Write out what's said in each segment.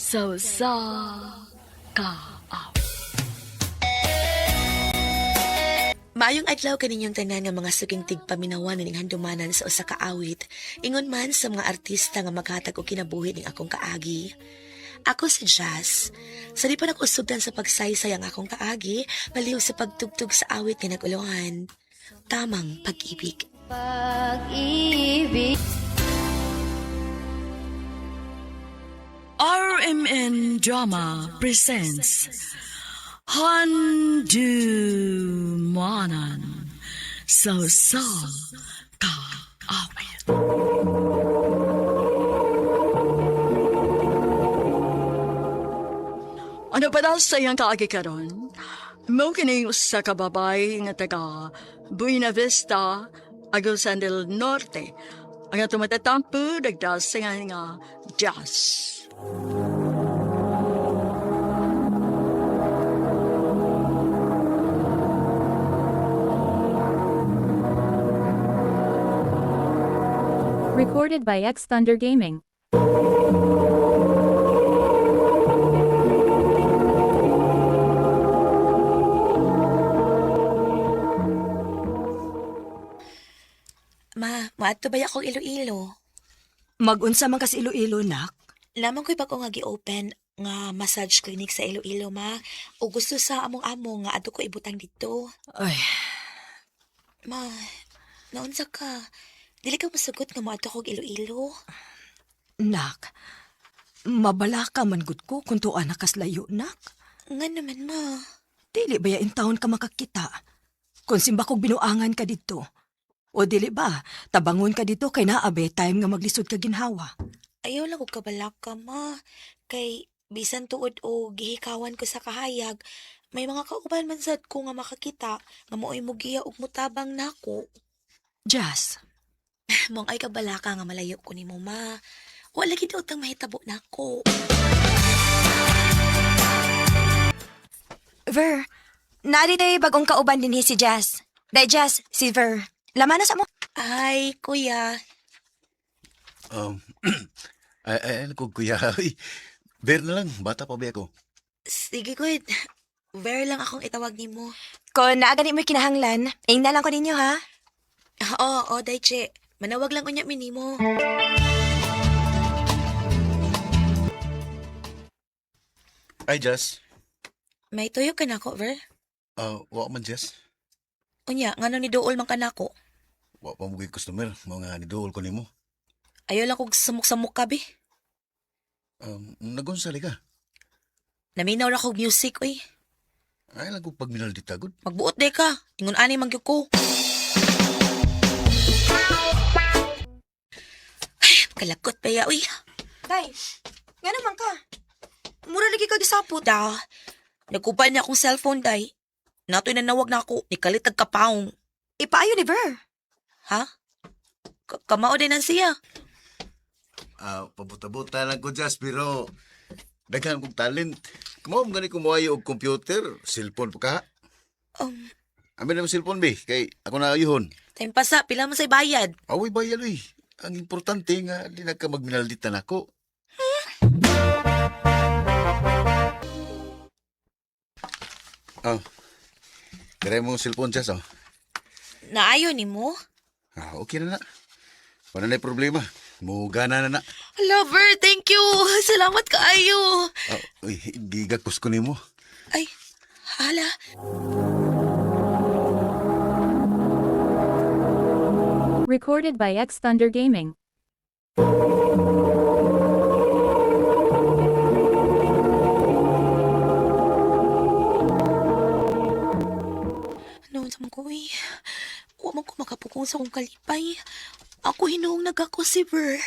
Sa usa ka awit. Maayong adlaw kaninyong tanan nga mga suking tigpaminawan ning handumanan sa usa ka awit. Ingon man sa mga artista nga maghatag og kinabuhi ning akong kaagi. Ako si Jazz. Sa di pa nag-usugdan sa pagsaysay ang akong kaagi, baliw sa pagtugtog sa awit nga nag-uluhan. Tamang pag-ibig. Pag-ibig. RMN Drama presents Handumanan sa usa ka awit. Ano pa daw sa iyang kaagi karon? Mo kini usa ka babae nga taga Buena Vista, Agusan del Norte. Ang atong matatampo nagdasingan nga jazz. Recorded by X Thunder Gaming. Ma, maadto ba akong Iloilo? Magunsa man kas Iloilo, nak. Lamang ko'y bago nga gi-open nga massage clinic sa Iloilo, ma. O gusto sa among-amo nga adto ko ibutang dito. Ay, Ma, naunsa ka? Dili ka masugot nga moadto kog Iloilo? nak. Mabala ka man gud ko kung tuwa na kas layo, nak. Nga naman, ma. Dili ba ya in taon ka makakita? Kung simba kog binuangan ka dito. O dili ba, tabangon ka dito kay naabe time nga maglisod ka ginhawa. Ayaw lang og kabalaka, ma. Kay bisan tuod o gihikawan ko sa kahayag, may mga kauban man sad ko nga makakita nga maoy mogiya og mutabang nako. Jazz, Mong ay kabalaka nga malayo ko nimo, ma. Wala gid utang mahitabo nako. Ver, naari tayo bagong kauban din si Jazz. Day Jazz, si Ver. Laman na sa mo. Ay, kuya. Um, ay, ay, ay, ko, kuya. Uy, bear na lang, bata pa ba ako? Sige, good. Ver lang akong itawag nimo. Kung naagani mo'y kinahanglan, ing na lang ko ninyo ha. Oo, oo, Daiche. Manawag lang unya minimo. Ay, Jess. May tuyo ka nako, Ver. Ah, wa man, Jess. Unya, ngano ni duol man ka nako? Wa pa mo customer, mga niduol ko nimo. Ayaw lang kog samok-samok ka, bi. Nagunsali ka. Naminaw ra kog music, uy. Ay, lang ko pagminal dita, good. Magbuot day ka. Ingon ani man gyud ko. Ay, kalakot pa ya, uy. Day, nga naman ka. Mura lagi ka gisapot. Da, nagkuban niya akong cellphone, day. Natoy nanawag na ako, nikalitag kapaong. Ipaayo ni Ver. Ha? Kamao din ang siya. Ah, pabuta-buta lang ko, Jess, pero daghan kong talent. Kamo mo gani kumuhayo og computer, cellphone pa ka. Amin na mo cellphone, be. Kay ako na ayuhon. Time pasa, pila man sa bayad. Away bayad, uy. Ang importante nga, di na ka magminaldita nako. Oh. Kaya mo cellphone, Jess, oh. Naayo ni mo? Ah, okay na na. Wala na problema. Mugana na na. Lover, thank you. Salamat kaayo. Ah, uy, gigakos ko nimo. Ay, hala. Recorded by X Thunder Gaming. Noon sa mga ko, uy. Wa man ko makapukong sa akong kalipay. Ako hinuong nagako si Ver.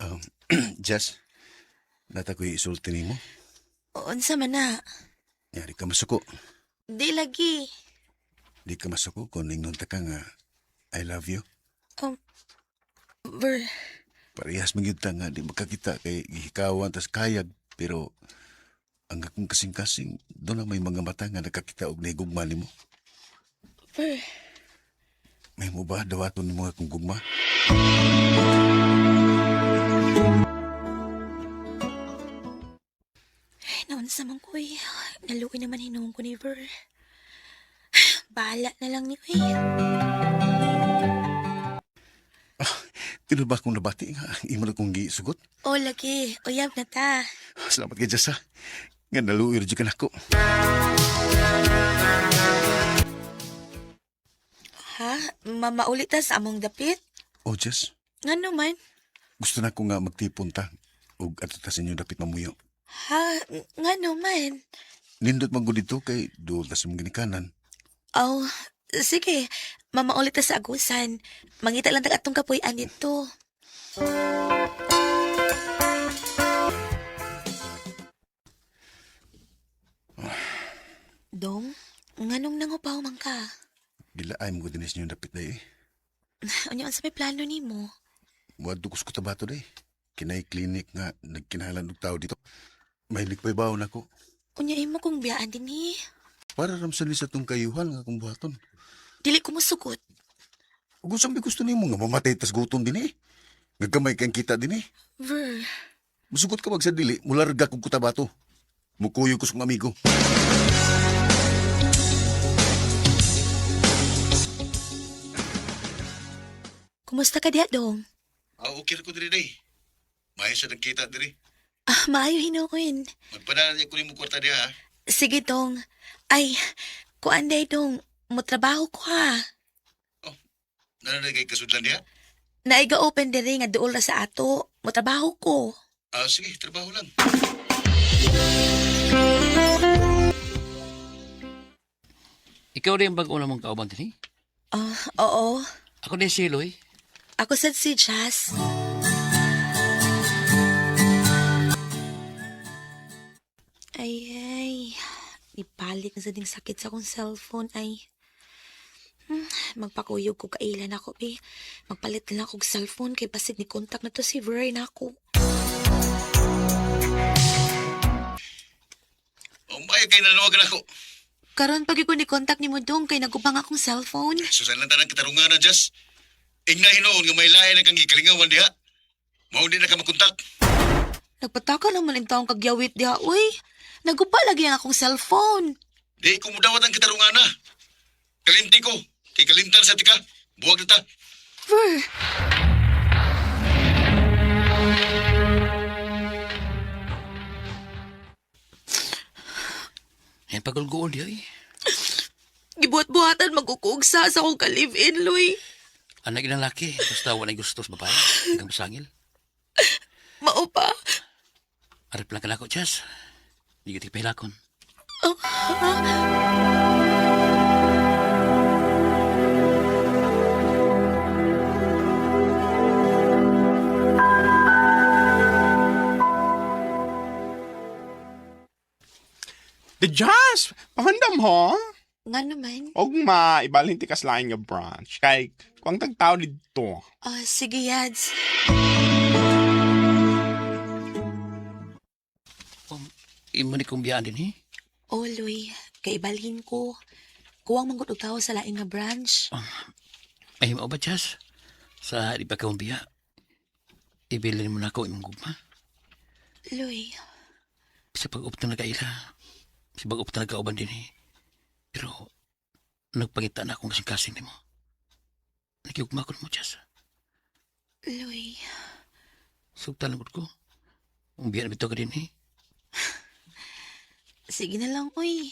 Um, Jess, nata ko'y isulti nimo. Unsa man na. Yari ka masuko. Di lagi. Di ka masuko kung ningnon ta ka nga I love you. Ver, Parehas man gyud ta nga di makakita kay gihikawan tas kayag pero ang akong kasing-kasing doon na may mga mata nga nakakita og nahigugma nimo. Ver. May mo ba dawaton ni mga kong gugma? Naunsa man ko eh. Naluoy naman hinuon ko ni Ver. Bahala na lang ni uy. Tino ba akong nabati nga imo na kong gisugot? O lagi, uyab na ta. Salamat kay Jess ha. Nga naluoy ra jud ka nako. Ha? Mamaulit ta sa among dapit? Oh Jess, Ngano man? gusto na ko nga magtipon ta ug adto ta sa inyo dapit mamuyo. Ha? Ngano man? Nindot man gud dito kay duol ta sa imong ginikanan. Oh, sige. Mamaulit ta sa agusan. Mangita lang tag atong kapuy-an dito. Dong, nganong nangupaw man ka? Gilaay mo gud dinhi sa inyo dapit day eh. Unya unsa may plano nimo? Muadto ko sa Cotabato day. Kinay clinic nga nagkinahanglan og tao dito. May likpay bawon ako. Unya imo kong biyaan dinhi. Para ramsan ni sa tong kayuhan nga akong buhaton. Dili ko mosugot. Ug unsa may gusto nimo nga mamatay tas gutom dinhi? Nga gamay kang kita dinhi. Ver, Musugot ka wag sa dili, mularga kog Cotabato. Mukuyo ko sa kong amigo. kumusta ka diha dong? Ah, okay ra ko diri day. Maayo sa kita diri. Ah, maayo hinuon. Magpadala niya ko nimo kwarta diha. Ha? Sige dong. Ay, kuan day dong. Motrabaho ko ha. Nananay kay kasudlan diha? Naiga open diri nga duol ra sa ato. Motrabaho ko. Ah, sige, trabaho lang. Ikaw rin ang bago na mong kauban din eh. Ah, oo. Ako din si Eloy. Ako sad si Jazz. Ay, ay. Ipalit na sa ding sakit sa akong cellphone, ay. Magpakuyog ko kailan ako, be. Magpalit na lang akong cellphone kay basig ni contact na to si Vern ako. Oh, maayo kay nanawagan ako. Karon pag ko ni contact ni mo dong kay nagubang akong cellphone. Susan lang tanang katarungan na, Jess. Ingna hinuon nga may lain na kang gikalingawan diha. Mao di na ka makontak. Nagpataka naman ang taong kagyawit diha, uy. Naguba lagi ang akong cellphone. Di ko mudawat ang katarungan na. Kalinti ko. Kay kalintan sa tika. Buwag na ta. Ver, Yan pagulgool diya eh. gibuhat-buhatan magkukugsa sa akong ka-live-in, Luy. Anak ilang laki, basta wala gusto sa babae. Hanggang masangil. Mao pa. Arip lang ka na ako, Jess. Hindi ka pahilakon. The Jazz! Pangandam ho! Nga naman. Og maibalhin ti kaslain nga branch. Kay, kung tagtao dito. Ah, sige, Yads. Imo ni kong biyaan din eh. Oh, Luy, kaibalhin ko. Kuwang manggod og tao sa lain nga branch. Ay, mao ba, Jess? Sa di pa kaong biya. Ibilin mo na ako imong gugma. Luy, Sa pag-upta na kaila. Sa pag-upta na kauban din eh. Pero, nagpangita na akong kasing-kasing nimo. Nakiugma ko mo, Jess. Luy. Sugtan lang ko. Ang biya na bitaw ka din eh. Sige na lang, uy.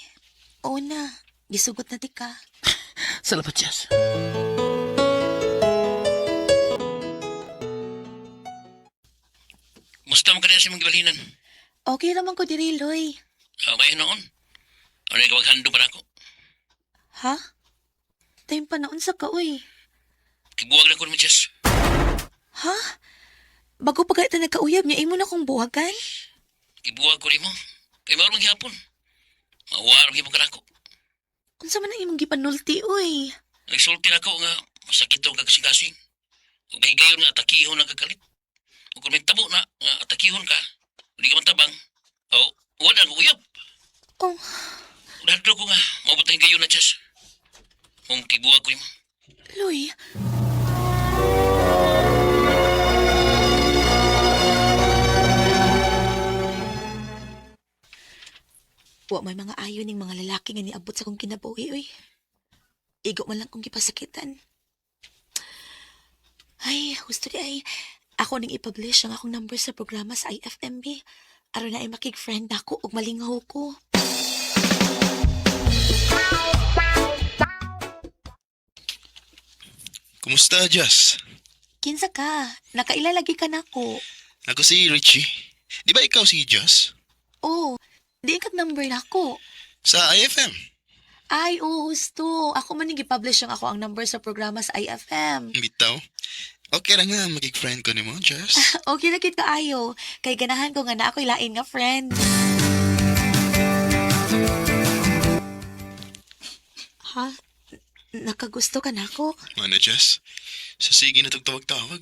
Oo na, gisugot na ti ka. Salamat, Jess. Musta mo kaniya sa mga gibalinan? Okay naman ko diri, Luy. Okay noon. Ano yung maghando pa na ako? Ha? Time pa naon sa ka, uy. Kibuwag na ko ni Jess. Ha? Bago pa kahit na nagkauyab niya, imo na kong buwagan? Kibuwag ko nimo. Kay maurong gihapon. Mawar gyud ka nako. Unsa man ang imong gipanulti, uy? Nagsulti na ko nga masakit ang kagasing-gasing. Ug higayon nga atakihon ang kagalit. Ug kung may tabo na nga atakihon ka, hindi ka man tabang. O, wala ang uyab. Oh, Nahadlo ko nga, maabot ang higayon na Jess. Kung kibuwag ko nimo. Luy. Wa may mga ayo ning mga lalaki nga niabot sa akong kinabuhi, uy. Igo man lang kong gipasakitan. Ay, gusto di ay. Ako ning i-publish ang akong number sa programa sa IFMB. Aron na ay makig-friend ako ug malingaw ko. Kumusta, Jess? Kinsa ka? Nakailalagi ka nako. Ako si Richie. Di ba ikaw si Jess? Oh, di kag number nako. Sa IFM. Ay, oo, husto. Ako man ning gi-publish ang ako ang number sa programa sa IFM. Bitaw. Okay ra nga, magig friend ko nimo, Jess. Okay na kid kaayo. Kay ganahan ko nga na ako'y lain nga friend. Ha? Nakagusto ka nako? Mana, Jess? Sa sige na tagtawag-tawag.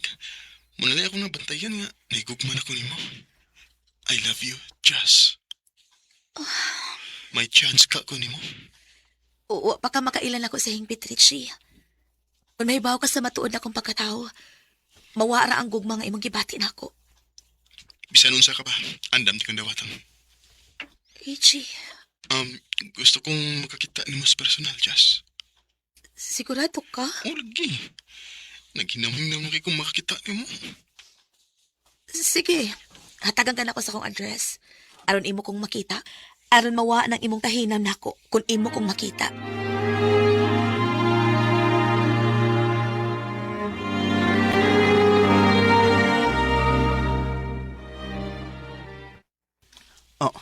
Muna na akong nabantayan nga. Naigugman ako nimo. I love you, Jess. May chance ka ko nimo. Oo, baka makailan ako sa hingpit, Richie. Kung may ka sa matuod na akong pagkatao, mawara ang gugma nga imong gibati nako. Bisan unsa ka ba? Andam di kong dawatan. Richie, Gusto kong makakita nimo sa personal, Jess. sigurado ka? Oh, lagi. Naghinam-hinam na kay kung makakita nimo. Sige, hatagan ka na ko sa akong address. Aron imo kong makita. Aron mawa ng imong kahinam nako kung imo kong makita. Oh,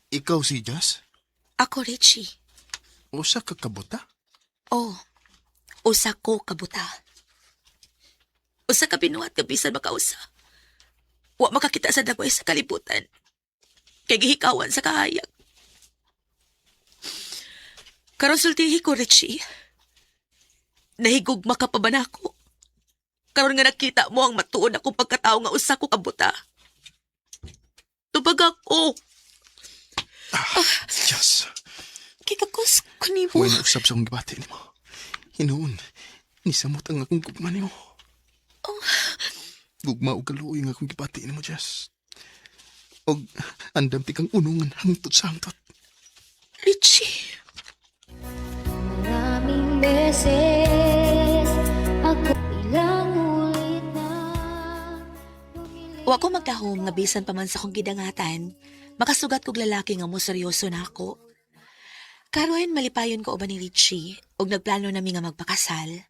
ikaw si Jess? Ako, Richie. Usa ka kabuta? Oh, usa ko kabuta. Usa ka binuhat ka bisan makausa. Wa makakita sa dagway sa kalibutan. Kay gihikawan sa kahayag. Karon sultihi ko, Richie. Nahigugma ka pa ba nako? Karon nga nakita mo ang matuon akong pagkatao nga usa ko kabuta. Tubag ako. Jess, Kikakos ko nimo. huwag na usap sa akong gibati nimo. Hinuon, nisamot ang akong gugma nimo. Gugma og kaluoy ang akong gibati nimo, Jess. Og andam ti kang unungan hangtod sa hangtod. Richie. Maraming beses ako ilang ulit na Wa ko magdahom nga bisan pa man sa akong gidangatan, makasugat kog lalaki nga mo seryoso na ako. Karon malipayon ko uban ni Richie ug nagplano nami nga magpakasal.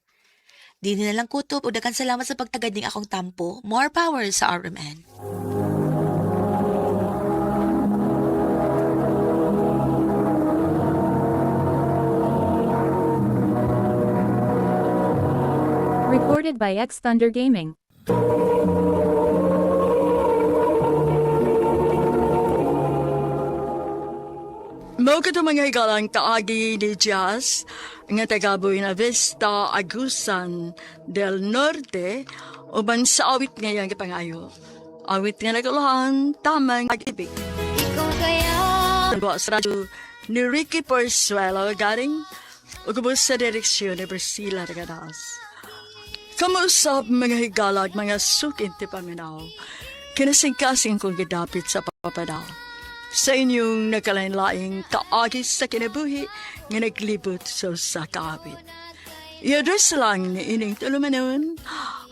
Di na lang kutob ug daghan salamat sa pagtagad ning akong tampo. More power sa RMN. Recorded by X Thunder Gaming. Mao kato mga higalang kaagi ni Jazz nga taga Buena Vista, Agusan del Norte uban sa awit ngayang gipangayo. Awit nga naguluhan, tamang pag-ibig. Ikaw kaya. Ang sa radyo ni Ricky Porsuelo galing ug ubos sa direksyon ni Priscilla Regadas. Kamuusap mga higalag, mga sukin ti paminaw. Kinasingkasing kong gidapit sa papadaw. Sa inyong nagkalain-laing kaagis sa kinabuhi nga naglibot sa usa ka awit. I-address lang ni ining tulumanon,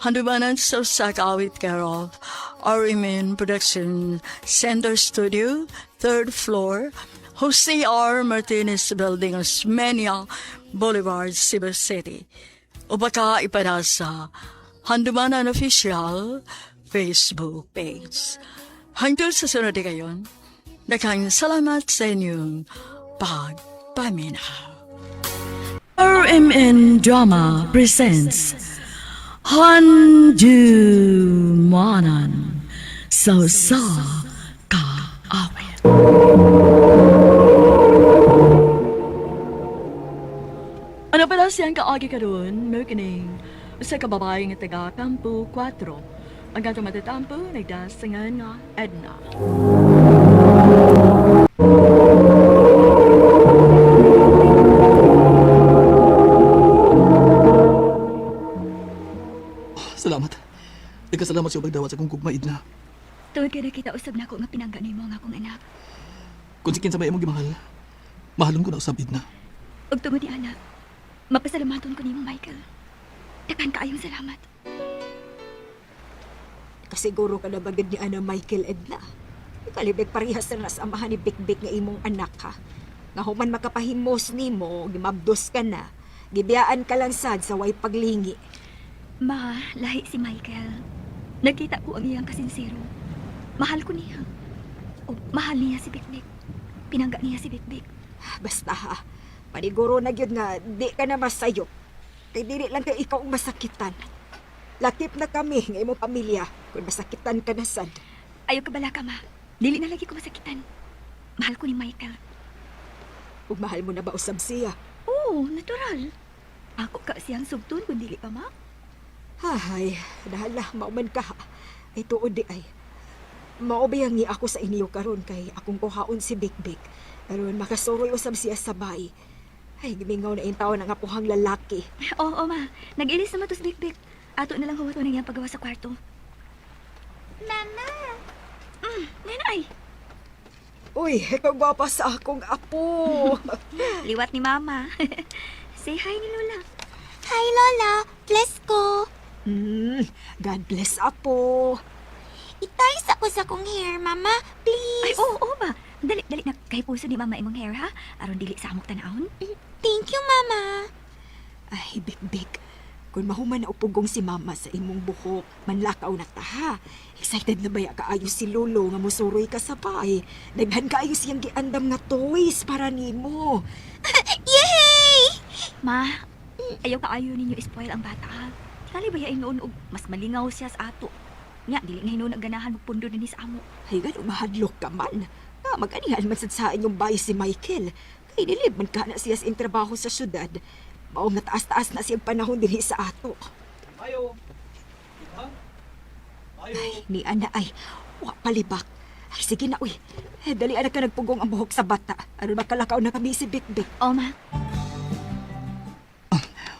handumanan sa usa ka awit care of RMN Production Center Studio, third floor, Jose R. Martinez Building, Osmeña Boulevard, Cebu City. O baka ipada sa Handumanan Official Facebook page. Hangtod sa sunod di kayon, daghang salamat sa inyong pagpaminaw. RMN Drama presents Handumanan sa sa kaawit. Ano pala siyang kaagi karon, mo kining usa ka babae nga taga Kampo 4. Ang katong matatampo nagdasangan nga Edna. Salamat sa pagdawat sa akong gugma, Edna. Tungod kay nakita usab nako nga pinangga nimo ang akong anak. Kung si kinsa may imong gimahal, mahalon ko na usab, Edna. Ug tungod ni anak, mapasalamaton ko nimo, Michael. Daghan kaayong salamat. Kasiguro ka na bagad ni Ana Michael Edna. Kalibig parehas na sa amahan ni Bikbik nga imong anak ha. Nga human makapahimos nimo, gimabdos ka na. Gibiyaan ka lang sad sa way paglingi. Ma, lahi si Michael. Nakita ko ang iyang kasinsero. Mahal ko niya. O, mahal niya si Bikbik. Pinangga niya si Bikbik. Basta ha, paniguro na gyud nga di ka na masayop. Kay dili lang kay ikaw ang masakitan. Lakip na kami nga imong pamilya kung masakitan ka na sad. Ayaw ka bala ka, ma. Dili na lagi ko masakitan. Mahal ko ni Michael. Ug mahal mo na ba usab siya? Oo, natural. Ako ka siyang sugton kung dili pa, ma. Hay, dahala, mauman ka. Ay tuod di ay. Maobiyang ni ako sa inyo karon kay akong kuhaon si Bikbik. Aron makasuroy usab siya sa bay. Ay, gimingaw na intaon ang apuhang lalaki. Oo, ma. Nag-ilis naman to si Bikbik. Ato na lang huwato na iyang paggawa sa kwarto. Mama! Nanay, Uy, ikaw gwapa sa akong apo. liwat ni Mama. Say hi ni Lola. Hi, Lola! Bless ko! God bless apo. Itais ako sa kong hair, Mama. Ay, Please! oo, oo ba? Dali, dali na. Kay puso ni Mama imong hair, ha? Aron dili sa amok tanahon. Thank you, Mama! Ay, Bikbik. Kung mahuman na upugong si Mama sa imong buhok, manlakaw na ta ha. Excited na baya kaayo si Lolo nga musuroy ka sa bay. Daghan kaayo siyang giandam nga toys para nimo. Yay! Ma, ayaw kaayo ninyo spoil ang bata, ha? Kali ba yain noon og mas malingaw siya sa ato? Nya, dili na hinuon ang ganahan magpundo dinhi sa amo. Ay, gano'ng mahadlok ka man. Nga, mag-anihan man sad sa inyong bahay si Michael. Kay nilib man ka na siya sa iyang trabaho sa syudad. Maong nataas-taas na siyang panahon dinhi sa ato. Ayo. Ay, ni Ana ay, wa palibak. Ay, sige na, uy. Eh, dali na ka nagpugong ang buhok sa bata. Aron makalakaw na kami si Bikbik. O, ma.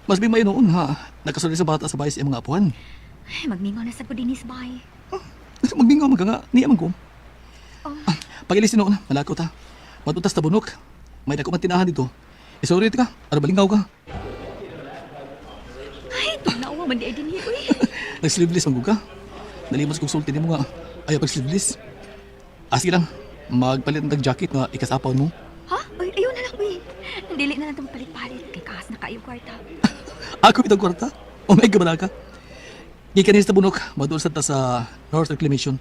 Mas may noon ha. Nakasulod sa bata sa bahay sa iyang mga apuhan. Ay, magmingaw na sa ko dinhi sa bahay. Magmingaw man ka nga, niya man ko. Oh. Ah, Pag-ilis noon, malakaw ta. Matutas ta bunok. May dako man tinahan dito. Isorry ka, ano balingaw ka. Ay, tugnawa man di ay dinhi, uy. Nag-sleeveless man gud ka. Nalimos kong sulti nimo nga ayaw pag sleeveless. Ah, sige lang. Magpalit ng jacket nga ikasapaw mo. Ha? Uy, ayaw na lang, uy. Dili na lang ito magpalit-palit. Kay kaas na kayo kwarta. Ako bitong kwarta. Oh my God, ka. Gikan sa bunok, madul sa ta sa North Reclamation.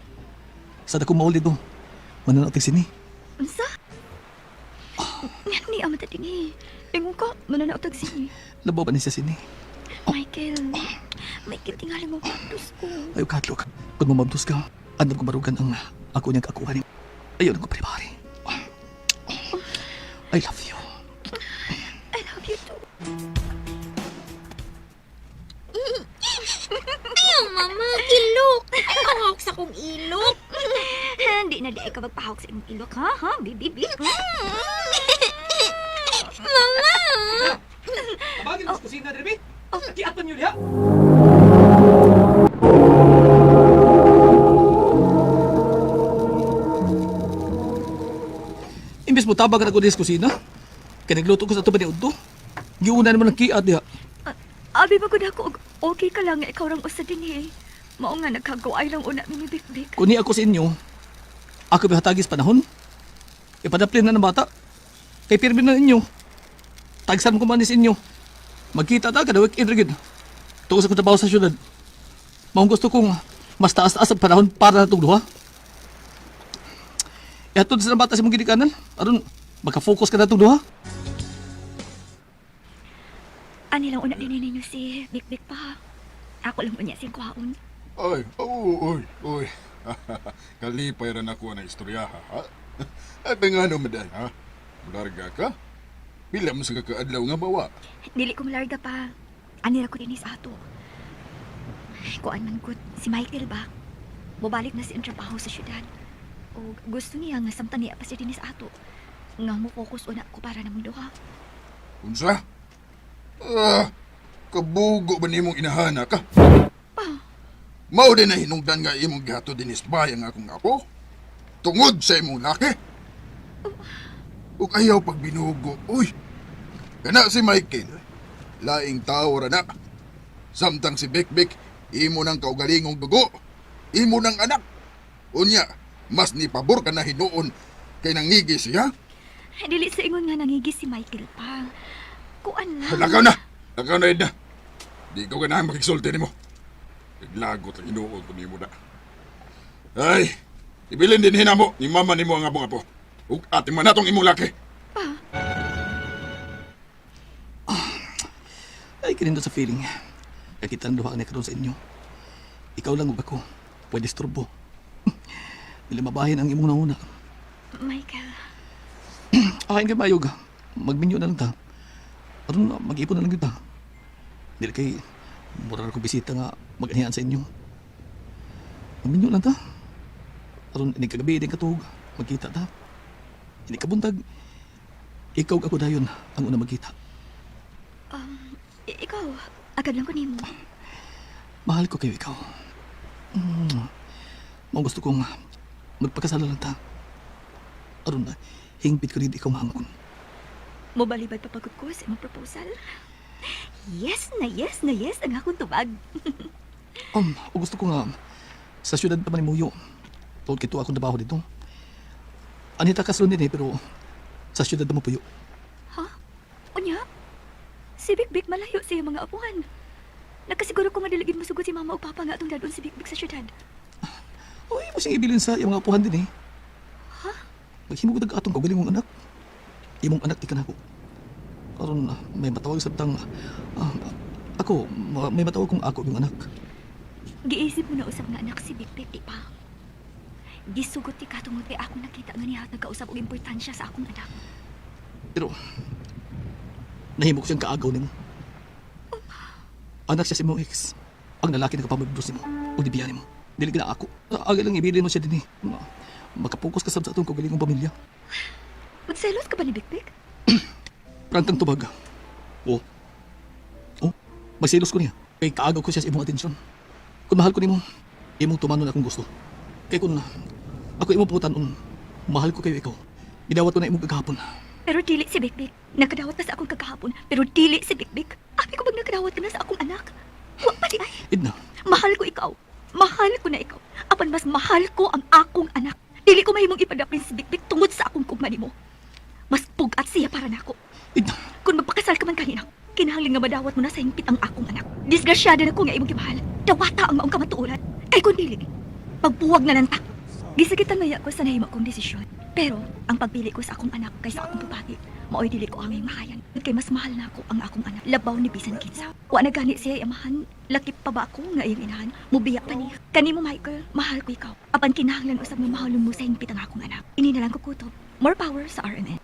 Sa dakong maul dito. Mananaw sini. Unsa? Ngano ni ama ta dinhi? Ingon ka, mananaw tag sini. Labaw ba ni siya sini? Michael, Michael, tingali mo kaptos ko. Ayaw katlok. Kung mamabdos ka, andam ko barugan ang ako niyang kakuha ni. Ayaw na ko paribari. I love you. I love you too. Ayaw, Mama! Ilok! Ayaw, hawak sa kong ilok! Hindi na di ka magpahawak sa imong ilok, ha? Ha? Bibi, bibi. Mama! Tabagin oh. Kusina, Derby! Kiat man yun, ha? Imbes mo tabag na ko sa kusina, kaya nagluto ko sa ito ba ni Udto? Giuna naman ang kiat diha. Abi ba gud ako og okay ka lang nga ikaw rang usa dinhi. Mao nga nagkagawa lang una mi ni Bikbik. Kung ni ako sa inyo, ako bihatagis panahon. Ipadaplin na ng bata. Kay pirmi na ninyo. Tagsan ko man ni sa inyo. Magkita ta kada weekend ra gyud. Tuos ako trabaho sa syudad. Maong gusto kong mas taas-taas ang panahon para natong duha. Ihatod sa bata sa imong ginikanan. Aron maka-focus ka natong duha. Ani lang una dinhi ninyo si Bikbik pa. Ako lang unya siyang kuhaon. Ay, oo, oy, oy. Kalipay ra nako ang istorya, ha? At nga no, maday, ha? Mularga ka? Pila mo sa kakaadlaw nga bawa? Dili ko malarga pa. Ani ra ko dinhi sa ato. Kuan man gud si Michael ba? Mobalik na siyang trabaho sa syudad. O gusto niya nga samtang niya pa siya dinhi sa ato. Nga mo focus una ko para namong duha. Unsa? Ah, kabugo ba nimong inahana ka? Mao din na hinungdan nga imong gihatod dinis bay ang akong apo. Tungod sa imong laki. Ug ayaw pagbinugo, uy. Kana si Michael, laing tao ra na. Samtang si Bekbek, imo nang kaugalingong dugo, imo nang anak. Unya, mas ni pabor ka na hinuon kay nangigi siya. Dili sa ingon nga nangigi si Michael pa. Kuan lang. Lakaw na! Lakaw na, Edna. Di ko ganahan makigsulti nimo. Naglagot ang hinuon ko nimo na. Ay, ibilin din hinamo ni mama nimo ang apong apo. Ug ate man natong imong laki. Ay, kinindo sa feeling. Kakita ang duha ni karon sa inyo. Ikaw lang ug ako. Pwede isturbo. Dili mabahin ang imong nauna. Michael, Akain kay mayog. Magminyo na lang ta. Aron mag-ipon na lang kita. Dili kay mura ra ko bisita nga mag-anihan sa inyo. Magminyo lang ta. Aron inig kagabi, inig katuog. Magkita ta. Inig kabuntag. Ikaw ug ako dayon ang una magkita. ikaw, agad lang ko nimo. Mahal ko kayo ikaw. Mm. Mao gusto kong magpakasala lang ta. Aron na, hingpit ko rin ikaw mahangkon. Mobalibad papagod ko sa imong proposal. Yes na yes na yes ang akong tubag. O gusto ko nga, sa syudad pa man ni Muyo. Tuod kito akong trabaho dito. Anita kaslon din eh, pero sa syudad mo puyo. Ha? Unya? Si Bikbik malayo sa iyang mga apuhan. Nakasiguro ko nga diligid masugot si mama o papa nga atong dadon si Bikbik sa syudad. Uy, mo siyang ibilin sa iyang mga apuhan din eh. Ha? Maghimo ko atong kaugalingong anak. Imong anak di ka nako. Karon may matawag sa tang ako, may matawag kong ako yung anak. Giisip mo na usab nga anak si Bikbik, di pa? Gisugot ti ka tungod kay akong nakita nga nihatag kausap og importansya sa akong anak. Pero nahimo ko siyang kaagaw nimo. Anak siya sa imong ex. Ang lalaki na kapamibros nimo o dibiyan nimo. Dili ka na ako. Aga lang ibilin mo siya din eh. Makapokus ka sab sa atong kaugalingong pamilya. Magselos ka ba ni Bikbik? Prantang tubag. Oh. Oh, magselos ko niya. Kay kaagaw ko siya sa imong atensyon. Kung mahal ko nimo, imong tumanon akong gusto. Kay kung ako imong pangutanon, mahal ko kayo ikaw. Gidawat ko na imong kagahapon. Pero dili si Bikbik. Nakadawat na sa akong kagahapon, pero dili si Bikbik. Abi ko bag nakadawat ka na sa akong anak? Wa pa di ay. Edna, Mahal ko ikaw. Mahal ko na ikaw. Apan mas mahal ko ang akong anak. Dili ko mahimong ipadapin si Bikbik tungod sa akong kugma nimo. Mas pugat siya para nako. Edna, Kung magpakasal ka man kanina, kinahanglan nga madawat mo na sa hingpit ang akong anak. Disgrasyada na ko nga imong gimahal. Dawata ang maong kamatuoran. Kay kung dili, pagbuwag na lang ta. Gisakitan maya ko sa nahimo kong desisyon. Pero ang pagpili ko sa akong anak kaysa akong pabati, maoy dili ko angay mahayan. Kay mas mahal na ako ang akong anak. Labaw ni bisan kinsa. Wa na gani siya amahan. Lakip pa ba ako nga iyang inahan? Mubiya pa niya. Kanimo Michael, mahal ko ikaw. Apan kinahanglan usab nga mahalon mo sa hingpit ang akong anak. Ini na lang ko kutob. More power sa RMN.